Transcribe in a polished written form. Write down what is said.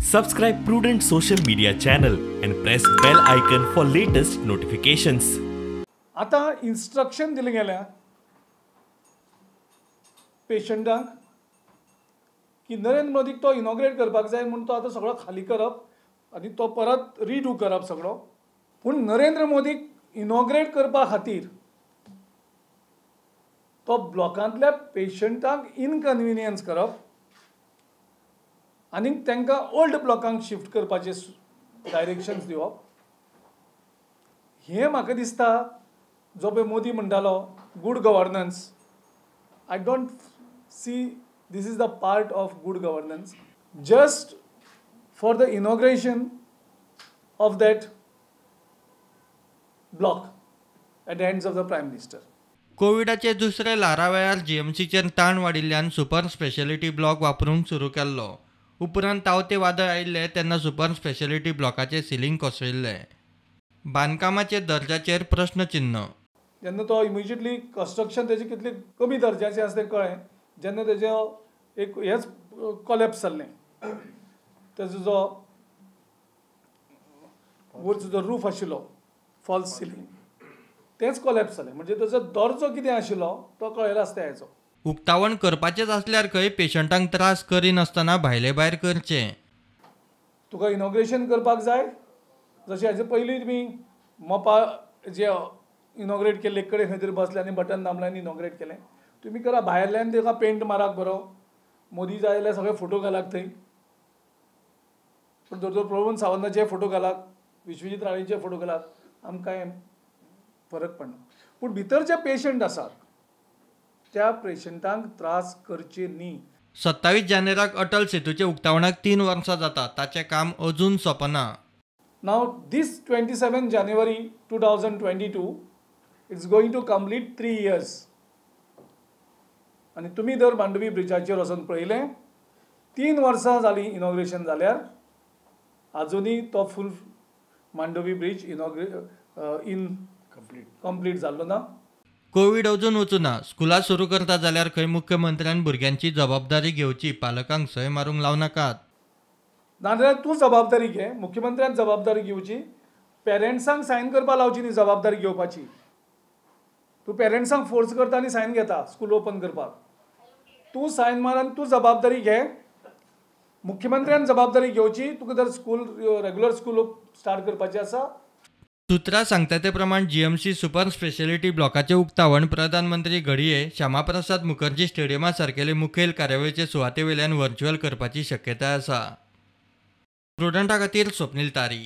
Subscribe Prudent social media channel and press bell icon for latest notifications. आतां instruction दिलें गेल्या पेशंटांक की नरेंद्र मोदीक तो इनॉग्रेट करपाक जाय म्हूण तो आतां सगळो खाली करप आनी तो परत रिडू करप सगळो. पूण नरेंद्र मोदीक इनॉग्रेट करपा खातीर तो ब्लॉकांतल्या पेशंटांक इनकन्विनियन्स करप आनी तांकां ओल्ड ब्लॉकांक शिफ्ट करपाचे डायरेक्शन्स दिवप हें म्हाका दिसता जो पळय मोदी म्हणटालो good governance, I don't see this is the part of good governance. Just for the inauguration of that block at the hands of the prime minister. कोविडाचे दुसरे ल्हारा वेळार जीएमसीचेर ताण वाडिल्ल्यान सुपर स्पेशलिटी ब्लॉक वापरूंक सुरू केल्लो. उपरांत तावते वादळ आयिल्लें तेन्ना सुपर स्पेशलिटी ब्लॉकाचें सिलींग कोसळिल्लें. बांदकामाचे दर्जाचेर प्रश्नचिन्न. जेन्ना तो इमिजिएटली कन्स्ट्रक्शन तेजें कितलें कमी दर्जाचें आसा तें कळ्ळें जेन्ना तेजें एक हेंच कॉलेप्स जाल्लें, तेजो जो वयरचो जो रूफ आशिल्लो फॉल्स सिलींग तेंच कॉलेप्स जालें. म्हणजे तेजो दर्जो कितें आशिल्लो तो कळयलो आसता हेचो. उक्तावण करपाचेंच आसल्यार खंय पेशंटांक त्रास करिनासतना भायले भायर करचें. तुका इनॉग्रेशन करपाक जाय जशें हाजे पयलीं तुमी मोपा जे इनॉग्रेट केल्ले कडेन खंय तरी बसले आनी बटन दामलें आनी इनॉग्रेट केलें, तुमी करा भायल्यान ताका पेंट माराक बरो, मोदी जाय जाल्यार सगळे फोटो घालाक थंय, पूण जर प्रमोद सावंताचे फोटो घालाक, विश्वजीत राणेचे फोटो घालाक, आमकां कांय फरक पडना. पूण भितर जे पेशंट आसात त्या पेशंटांक त्रास करचे न्ही. 27 जानेराक अटल सेतूचे उक्तावणाक 3 वर्सां जाता, ताचें काम अजून सोंपना. Now this 27 January 2022 it's going to complete 3 years. आनी तुमी जर मांडवी ब्रिजाचेर वचून पळयलें 3 वर्सां जालीं इनॉग्रेशन जाल्यार आजुनूय तो full Mandovi bridge in complete जाल्लो ना. कोवीड अजून वचूना. स्कुलां सुरू करता जाल्यार खंय मुख्यमंत्र्यान भुरग्यांची जबाबदारी घेवची, पालकांक सय मारूंक लावं नाकात. नाजाल्यार तूं जबाबदारी घे, मुख्यमंत्र्यान जबाबदारी घेवची, पेरंट्सांक सायन करपाक लावची न्ही जबाबदारी घेवपाची. तूं पेरंट्सांक फोर्स करता आनी सायन घेता स्कूल ओपन करपाक, तूं सायन मार आनी तूं जबाबदारी घे. मुख्यमंत्र्यान जबाबदारी घेवची तुका जर स्कूल रेगुलर स्कूल स्टार्ट करपाचें आसा. सूत्रां सांगता ते प्रमाण जीएमसी सुपर स्पेशलिटी ब्लॉकाचें उक्तावण प्रधानमंत्री घडये श्यामाप्रसाद मुखर्जी स्टेडियमा सारकेले मुखेल कार्यावळीचे सुवाते वयल्यान व्हर्च्युअल करपाची शक्यताय आसा. प्रुडंटा खातीर स्वप्नील तारी.